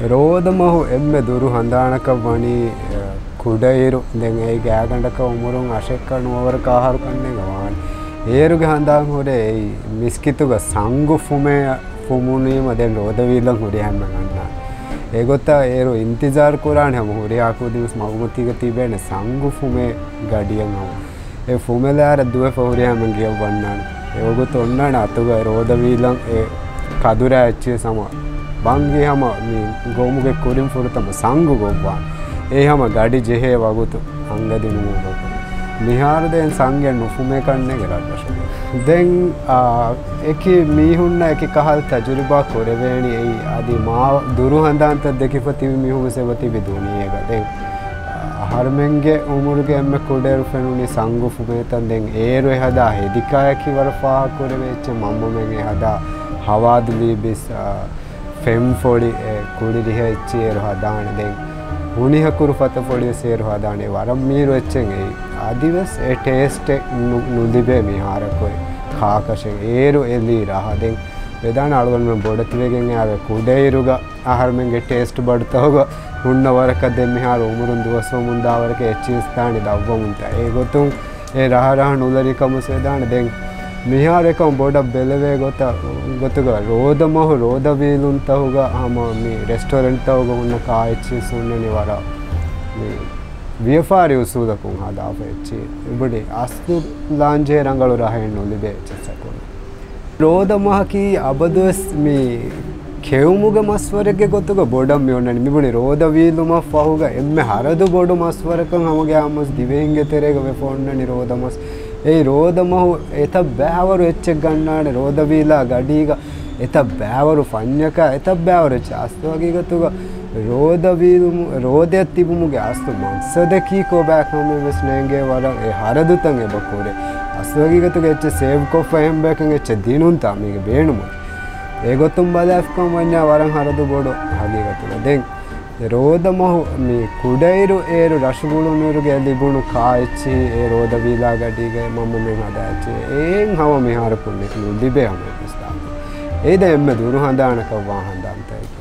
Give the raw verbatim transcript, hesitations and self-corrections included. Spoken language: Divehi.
ރޯދަމަހު އެންމެ ދުރު ހަނދާނަކަށް ވަނީ، އަ، ކުޑައިރު. ދެން އެއީ ގާތްގަނޑަކަށް އުމުރުން އަށެއްކަ ނުވަވަރަކަށް އަހަރު ކަންނޭނގެ ވާނެ. އޭރުގެ ހަނދާން ހުރޭ އެއީ މިސްކިތުގަ ސަނގު ފުމޭ، ފުމުނީމަ ދެން ރޯދަވީލަން ހުރިހާ އެންމެން އަންނާނެ. އެގޮތަށް އޭރު އިންތިޒާރު ކުރާނެ ހަމަ ހުރިހާ ކުދިންވެސް މަގުމަތީގަ ތިބޭނެ ސަނގު ފުމޭ ގަޑިއަށް ހަމަ. އެ ފުމެލާރަށް ދުވެފަ ހުރިހާ އެންމެން ގެޔަށް ވަންނާނެ. އެވަގުތު އޮންނާނެ އަތުގަ ރޯދަވީލަން އެ ކަދުރާ އެއްޗިސް ހަމަ ބަންގި ހަމަ މި ގޮމުގެ ކުރިން ފުރަތަމަ ސަނގު ގޮއްވާނެ. އެ ހަމަ ގަޑި ޖެހޭ ވަގުތު އަނގަދިނުމުގަ. މިހާރު ދެން ސަނގެއް ނުފުމޭ ކަންނޭނގެ ރަށްރަށުގަ. ދެން، އާ، އެކި މީހުންނަށް އެކި ކަހަލަ ތަޖުރިބާ ކުރެވޭނީ އެއީ. އަދި މާ ދުރު ހަނދާންތައް ދެކިފަ ތިބި މީހުންވެސް އެބަ ތިބި ދުނިޔޭގަ. ދެން އަހަރުމެންގެ އުމުރުގެ އެންމެ ކުޑައިރު ފެނުނީ ސަނގު ފުމޭތަން. ދެން އޭރު އެ ހަދާ ހެދިކާޔަކީ ވަރަށް ފާހަގަކުރެވޭ އެއްޗެއް. މަންމަމެން އެ ހަދާ ހަވާދުލީބިސް، އާ، ފެންފޮޅި، އެ ކުޅިރިހަ އެއްޗި އޭރު ހަދާނެ. ދެން ހުނިހަ ކުރު ފަތަފޮޅިވެސް އޭރު ހަދާނެ. ވަރަށް މީރު އެއްޗެއް އެއީ. އަދިވެސް އެ ޓޭސްޓެއް ނު-، ނުލިބޭ މިހާރަކު އެ ކާކަށެއް. އޭރު އެ ލީ ރަހަ. ދެން ވެދާނެ އަޅުގަނޑުމެން ބޮޑެތިވެގެން އައި ކުޑައިރުގަ އަހަރުމެންގެ ޓޭސްޓް ބަޑުތަކުގަ ހުންނަ ވަރަކަށް ދެން މިހާރު އުމުރުން ދުވަސްވަމުން ދާ ވަރަކަށް އެއްޗިސް ދާނީ ދަށްވަމުންތަ. އެގޮތުން އެ ރަހަރަހަ ނުލަރި ކަމަށް ވެދާނެ. ދެން މިހާރު އެކަމަށް ބޮޑަށް ބެލެވޭ ގޮތަށް، ގޮތުގަ ރޯދަމަހު ރޯދަވީލުންތަކުގަ ހަމަ މި ރެސްޓޯރެންޓްތަކުގަ ހުންނަ ކާ އެއްޗިސް ހުންނަނީ ވަރަށް މި ވިޔަފާރި އުސޫލަކުން ހަދާފަ އެއްޗި. އެބަޑި އަސްލު ލާންޖެހޭ ރަނގަޅު ރަހައެއް ނުލިބޭ އެއްޗެއްސަކުން. ރޯދަމަހަކީ އަބަދުވެސް މި ކެއުމުގެ މަސްވަރެއްގެ ގޮތުގަ ބޮޑަށް މި އޮންނަނީ. މިބުނި ރޯދަވީލުމަށް ފަހުގަ އެންމެ ހަރަދު ބޮޑު މަސްވަރަކަށް ހަމަގައި އަމަސް ދިވެހިންގެ ތެރޭގަ ވެފަ އޮންނަނީ ރޯދަމަސް. އެއީ ރޯދަމަހު އެތައް ބައިވަރު އެއްޗެއް ގަންނާނެ ރޯދަވީލާ ގަޑީގަ. އެތައް ބައިވަރު ފަންޏަކާ، އެތައް ބައިވަރު އެއްޗެއް. އަސްލު ހަގީގަތުގަ ރޯދަވީލުމު-، ރޯދައަށް ތިބުމުގެ އަސްލު މަގްސަދަކީ ކޮބާ ކަމެއް ވެސް ނޭނގޭ ވަރަށް އެ ހަރަދުތައް އެބަ ކުރޭ. އަސްލު ހަގީގަތުގަ އެއްޗެއް ސޭވް ކޮށްފަ އެހެން ބަޔަކަށް އެއްޗެއް ދިނުންތާ މީގެ ބޭނުމުގެ. އެގޮތުން ބަލާފިކަމަށް ވަންޏާ ވަރަށް ހަރަދު ބޮޑު ހަގީގަތުގަ. ދެން ރޯދަމަހު މި ކުޑައިރު އޭރު ރަށުގުޅުނުއިރުގެ ލިބުނު ކާ އެއްޗިހި އެ ރޯދަވީލާ ގަޑީގައި މަންމަމެން ހަދާ އެއްޗެއް އެއިން ހަމަ މިހާރަކު ނުލިބޭ ހަމަ އެއްވެސް ތާކު. އެއީ ދެން އެންމެ ދުރު ހަނދާނަކަށް ވާ ހަނދާންތައް.